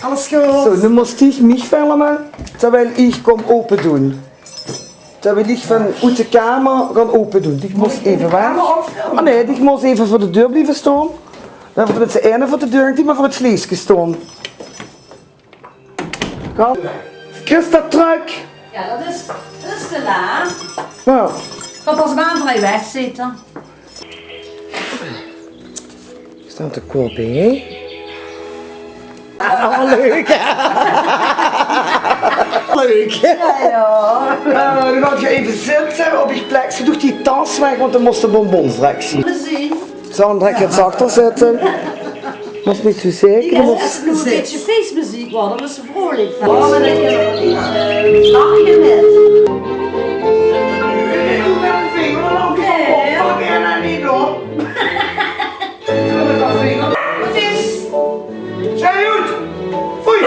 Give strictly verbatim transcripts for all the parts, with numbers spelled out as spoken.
Alles good? Zo, noe mós diech miech filme, terwijl iech kom ope doen. Terwijl iech vaan oet de kamer gaon ope doen. Diech mós eve weg. Oh nee, diech mós eve veur de deur blieve stoon. Daan höbbe v'r tenminste eine veur de deur, diech mós veur 't sleeske stoon. Jao. Kriss dat trök? Jao, dat is, dat is te laat. Jao. Kan pas maar vrij weg zitten. Staat er kop bij? Ah, leuk. Leuk. Jao, jao. Eh, daan gaot geer eve zitte op dien plekske. Doog dien tas weg, want daan mós de bonbons drek zien. Sandra, iech gaon zachter zitte. Mós neet zoe zeker. Jao, dat is 'n bitteke feesmeziek, want dat is vrolijk. Oh, maar dat kan wel niet. Lach je met. Wat is? Salut! Oei!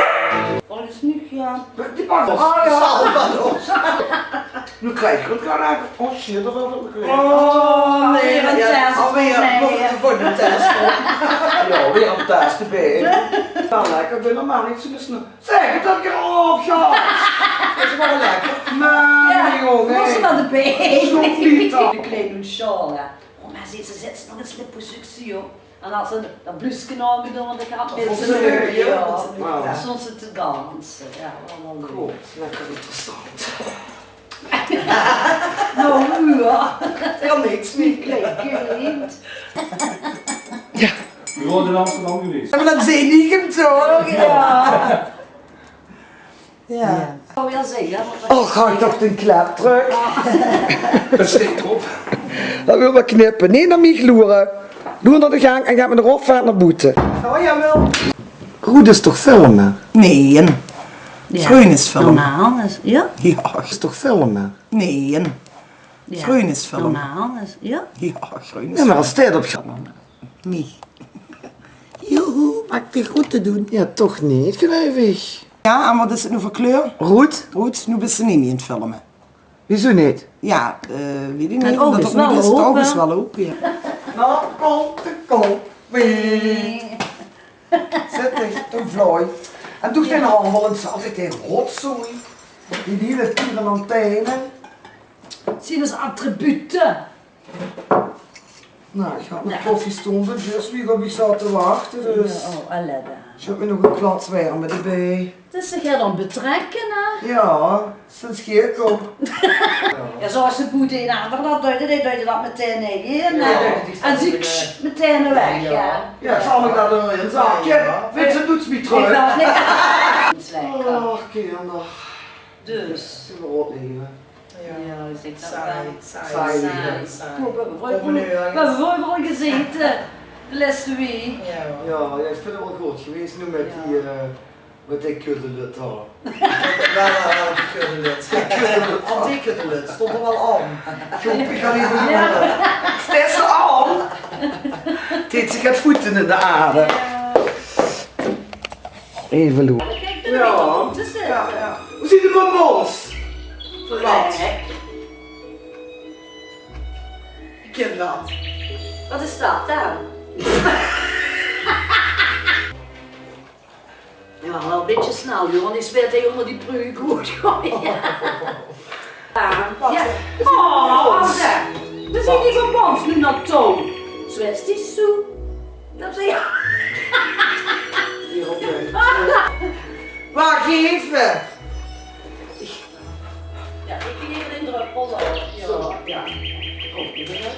Wat is nu gegaan? Die pak ons. Oh, ja. Salvador. Noe krieg iech 't gaar. Oh shit, dat waor 't nog weer. Oh, nee, want jao, alweer, nee, veur de test. Jao, weer 'n test d'rbij. Jao, lekker, iech bin normaal neet zoe, dus nog. Zeg, dat iech al opgaon. Dat is wel lekker. Jao, jong, mós te wel d'rbij. Zoe vies. De klein doen sjaol, hè. Oh, maar ze, ze zit nog 'n slipperzuukske, joh. En had ze dat bluuske aongedoon, want iech had... Vond ze leuk, jao. Jao. Stond ze te danse. Jao, wel, wel leuk. Cool, lekker interessant. Nou, jao. Kan niks mie. Klein kind. Jao. V'r waore in Amsterdam gewees. Jao, maar dat zeen iech 'm toch? Jao. Jao. Jao. Iech wèl zègke, want... Och, haw iech toch d'n klep trök. Ah. Dat steit d'rop. Dat wèl v'r knippe. Neet nao miech loere. Loer nao de gaank en gaot mèt de rofvaart nao boete. Oh, jaowel. Roet is toch filme? Nee. Jao. Greun is filme. Normaal is, jao? Jao. Is toch filme? Nee. Jao. Greun is filme. Normaal is, jao? Jao, greun is filme. Jao, maar als dit op... Nee. Joehoe, maak diech good te doen. Jao, toch neet, geluif iech. Jao, en wat is 't noe veur kleur? Roet. Roet, noe bis te neet mie in 't filme. Wiezoe neet? Jao, eh, weit iech neet. 't Oug is wel ope. 't Oug is wel ope, jao. Noe kump de kop weer. Zèt diech, de vlooi. En doeg dien hand wel ins, altied dee rotzooi. Die hiele dure lantaarn. Zien dus attribute. Nou, iech had nog koffie stoon, dus wie op iech zaot te wachte, dus... Jao, oh, allee daan. Iech höb nog 'n klats werme d'rbij. 't Is toch get aon 't betrekke, hè? Jao, sinds geer kómp. Jao, zoe es de boete in aandere dat deit, deit, deit dat metein in, hè? Jao. En ziech, kss, metein weg, hè? Jao, zal iech dat d'r in zakke? Jao. Vinjs te 't noets mie trök? Iech daach neet. Och, kinder. Dus. Zeen v'r opleve. Jao, iech dink dat wel. Saai, saai. Saai. V'r höbbe vreuger al gezete, de lèste week. Jao, jao, iech vin 't wel good gewees noe mèt die, eh, mèt die kuddelut, huur. Jao, jao, die kuddelut. Al die kuddelut. Stóng 'r wel aon. Jao. Stóng 'r aon. Deeg ziech get voete in de aarde. Jao. Eve loere. Jao. Jao, jao. Wie zien de bonbons? Wat? Iech kin dat. Wat is dat daan? Jao, wel 'n bitteke snel, jong, want iech zweet dat iech oonder die pruuk good goon. Jao. Wach, jao. Oh, wach eve. V'r zien hei op ós noe nao touw. Zwèts diech zoe? Dat is... Wach eve. Jao, iech gaon eve in de druppel, eh, jao. Zoe, jao. Kom, iech bin d'r.